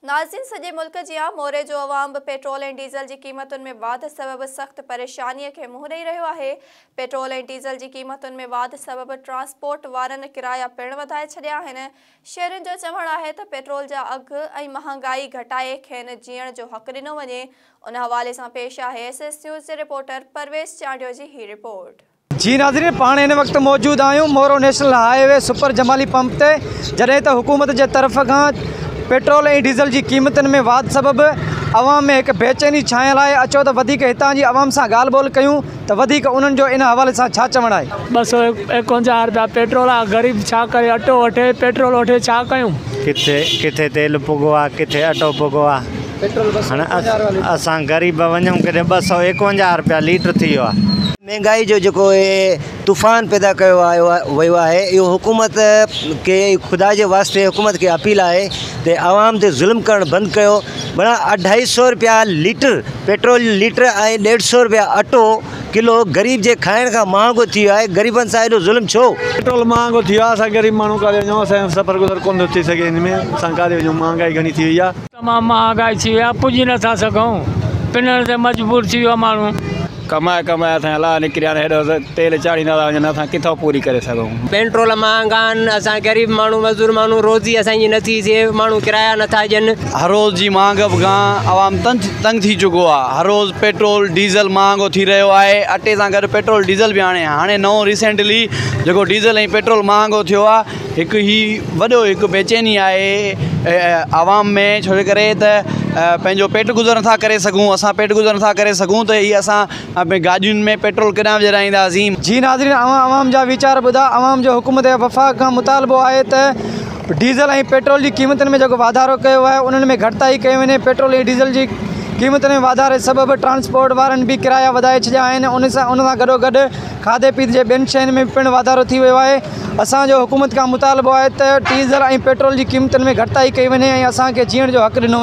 ناظرين سڄي ملڪ جيان موري جو عوام به پيٽرول ۽ ڊيزل جي قيمتن ۾ واڌ سبب سخت پريشاني کي منهن ڏئي رهيو آهي. پيٽرول ۽ ڊيزل جي قيمتن ۾ واڌ سبب ٽرانسپورٽ وارن ڪرايا پڻ وڌائي ڇڏيا آهن. شهرين جو چوڻ آهي ته پيٽرول جا اگهه ۽ مهانگائي گهٽائي کين جيئڻ جو حق ڏنو وڃي. ان حوالي سان پيش آهي ايس ايس نيوز جي رپورٽر پرويز چانڊيو جي هي رپورٽ. جي ناظرين پاڻ هن وقت موجود آهيون Moro national highway super Jamali pump تي جڏهن ته حڪومت جي طرف کان پيٽرول ۽ ڊيزل جي قيمتن ۾ واڌ سبب عوام ۾ هڪ بيچيني ڇانيل آهي اچو ته وڌيڪ هتان جي عوام سان ڳالهه ٻولهه ڪيون ته وڌيڪ انهن جو ان حوالي سان ڇا چوڻ آهي. 251 رپيا پيٽرول آ غريب ڇا ڪري اٽو وٺي پيٽرول وٺي ڇا ڪيون. ڪٿي ڪٿي تيل پڳو آ ڪٿي اٽو پڳو آ هاڻي اسان غريب وڃون ڪيڏي 251 رپيا ليٽر ٿي ويو آ. مهنگائي جو جيڪو هي طوفان پيدا ڪيو آيو ويو آهي اهو حڪومت کي خدا جي واسطي حڪومت کي اپيل آهي ته عوام تي ظلم ڪرڻ بند ڪيو بڻا اڍائي سو روپيا ليٽر پيٽرول ليٽر ۽ ڏيڍ سو روپيا اٽو ڪلو غريب جي کائڻ کان مهانگو ٿي ويو آهي غريبن سان ايڏو ظلم ڇو؟ پيٽرول مهانگو ٿي ويو آهي اسان غريب ماڻهو ڪاڏي وڃون اسان جو سفر گذر ڪونه ٿو ٿي سگهي هن ۾ اسان ڪاڏي وڃون مهانگائي گهڻي ٿي وئي آهي. تمام مهانگائي ٿي وئي آهي پڄي نٿا سگهون پنڻ تي مجبور ٿي ويو آهي ماڻهو. ڪمائي ڪمائي اسان جا لاهه نڪري ويا آهن هيڏو تيل چاڙهيندا ٿا وڃن اسان ڪٿان پوري ڪري سگهون. پيٽرول مهانگا آهن اسان غريب ماڻهو مزدور ماڻهو روزي اسان جي نٿي ٿئي ماڻهو ڪرايا نٿا ڏين. هر روز جي مهانگپ کان عوام تنگ ٿي چڪو آهي هر روز پيٽرول ڊيزل مهانگو ٿي رهيو آهي اٽي سان گڏ پيٽرول ڊيزل به هاڻي هاڻي نئون ريسينٽلي جيڪو ڊيزل ۽ پيٽرول مهانگو ٿيو آهي هڪ هي وڏو هڪ بيچيني آهي عوام ۾ ڇو جي ڪري ته پنهنجو پيٽ گذر نٿا ڪري سگهون اسان پيٽ گذر نٿا ڪري سگهون ته هي اسان گاڏين ۾ پيٽرول ڪيڏانهن وجهرائينداسين. جي ناظرين اوهان عوام جا ويچار ٻڌا عوام جو حڪومت ۽ وفاق کان مطالبو آهي ته ڊيزل ۽ پيٽرول جي قيمتن ۾ جيڪو واڌارو ڪيو آهي انهن ۾ گهٽتائي ڪئي وڃي پيٽرول ۽ ڊيزل جي قيمتن ۾ واڌاري سبب ٽرانسپورٽ وارن به ڪرايا وڌائي ڇڏيا آهن ان سان ان سان گڏوگڏ کاڌي پيتي جي ٻين شين ۾ پڻ واڌارو ٿي ويو آهي اسان جو حڪومت کان مطالبو آهي ته ڊيزل ۽ پيٽرول جي قيمتن ۾ گهٽتائي ڪئي وڃي ۽ اسان کي جيئڻ جو حق ڏنو وڃي.